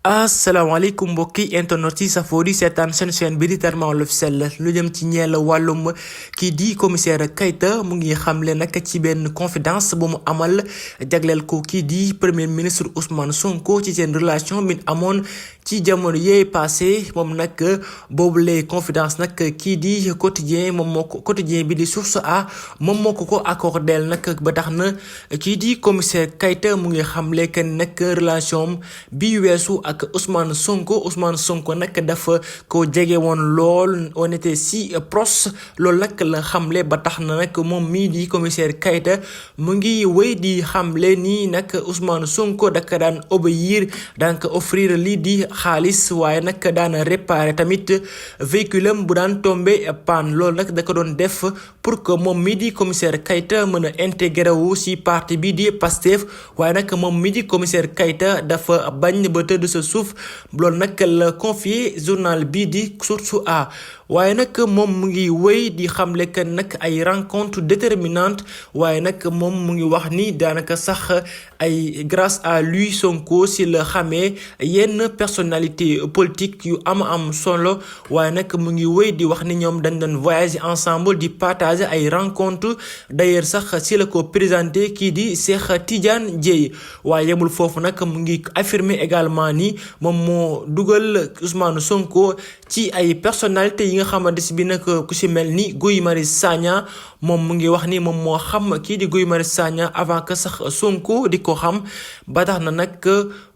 asalaamaaleykum mbokki internet yi safoo di seetaan seen chaîne bi di Tellement l'Officiel lu jëm ci ñeel wàllum kii di commissaire Keita mu ngi xamle nag ci benn confidence bu mu amal jagleel ko kii di premier ministre Ousmane Sonko ci seen relation bi amoon ci jamono yee passé moom nag boobule confidence nag kii di quotidien quotidien bi di Source A moom moo ko accordeel nag ba tax na kii di commissaire Keita mu ngi xamle que nag relation bi weesu ak Ousmane Sonko nag dafa ko jege woon lool on était si proche loolu nag la xamle ba tax na nag moom mii di commissaire Keita mu ngi wéy di xamle nii nag Ousmane Sonko daka daan obéir donc offrir lii di xaalis waaye nag daan réparer tamit véhicule am bu daan tombé panne loolu nag da ko doon def pour que moom mii di commissaire Keita mën a intégré wu si parti bi di Pastef waaye nag moom mii di commissaire Keita dafa bañ ba tëdd sa suuf loolu nag la confier journal bii di Source A waaye nag moom mu ngi wéy di xamle que nag ay rencontre déterminante waaye nag moom mu ngi wax ni daanaka sax ay grâce à lui Sonko si la xamee yenn personnalité politique yu am solo waaye nag mu ngi wéy di wax ni ñoom dañ doon voyager ensemble di partager ay rencontre d'ailleurs sax si la ko présenté kii di Cheikh Tidiane Dièye waaye yemul foofu nag mu ngi affirmer également ni moom moo dugal Ousmane Sonko ci ay personnalité yi nga xamante si bi nag ku si mel ni Guy Marius Sagna moom mu ngi wax ni moom moo xam kii di Guy Marius Sagna avant que sax Sonko di ko xam ba tax na nag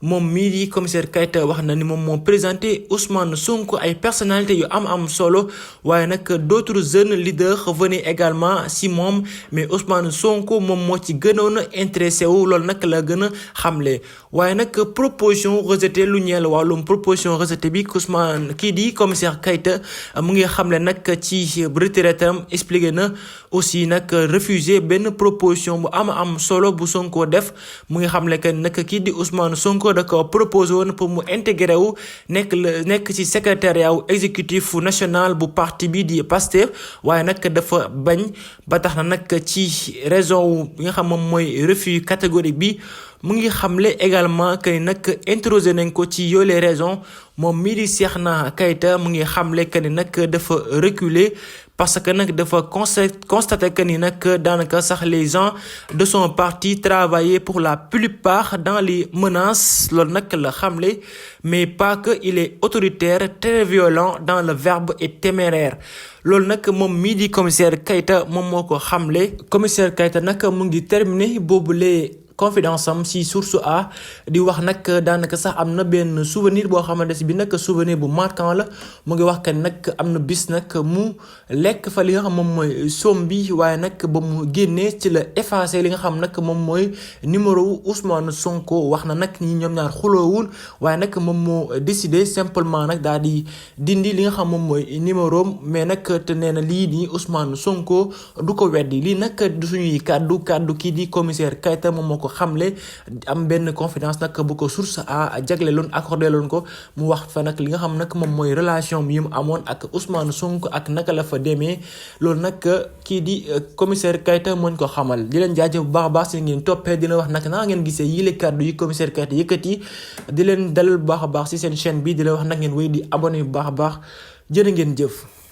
moom mii di commissaire Keita wax na ni moom moo présenté Ousmane Sonko ay personnalité yu am solo waaye nag d'autres jeunes leaders venaient également si moom mais Ousmane Sonko moom moo ci gënoon a intéressé wu loolu nag la gën a xamle waaye nag proposition rejetée lu ñeel wàllum proposition rejetée bi Ousmane kii di commissaire Keita mu ngi xamle nag ci retraite am expliqué na aussi nag refusé benn proposition bu am solo bu Sonko def mu ngi xamle que nag kii di Ousmane Sonko da ko proposé woon pour mu intégré wu nekk ci secrétariat wu exécutif national bu parti bi di Pastef waaye nag dafa bañ ba tax na nag ci raison wu nga xam moom mooy refus catégorique bi mu ngi xamle également que nag interrogé nañ ko ci yoolee raison moom mii di Cheikhna Keita mu ngi xamle que ni nag dafa reculer parce que nag dafa constaté que ni nag daanaka sax les gens de son parti travaillaient pour la plupart dans les menaces loolu nag la xamle mais pas que il est autoritaire très violent dans le verbe et téméraire loolu nag moom mii di commissaire Keita moom moo ko xamle commissaire Keita nag mu ngi terminé boobule confidence am si Source A di wax nag daanaka sax am na benn souvenir boo xamante si bi nag souvenir bu marquant la mu ngi wax que nag am na bis nag mu lekk fa li nga xam moom mooy somme bi waaye nag ba mu génnee ci la effacé li nga xam nag moom mooy numéro wu Ousmane Sonko wax na nag ñi ñoom ñaar xuloowul waaye nag moom moo décidé simplement nag daal di dindi li nga xam moom mooy numéro mais nag te nee na lii nii Ousmane Sonko du ko weddi lii nag du suñuy kàddu kii di commissaire Keita moom moo ko xamle am benn confidence nag bu ko Source A jagleeloon accordé loon ko mu wax fa nag li nga xam nag moom mooy relation bi mu amoon ak Ousmane Sonko ak naka la fa demee loolu nag kii di commissaire Keita mooñ ko xamal di leen jaajëf bu baax si ngeen toppee dina wax nag naa ngeen gisee yile kàddu yi commissaire Keita yëkkati di leen dalal bu baax si seen chaîne bi di leen wax nag ngeen wéy di abonné bu baax jërë ngeen jëf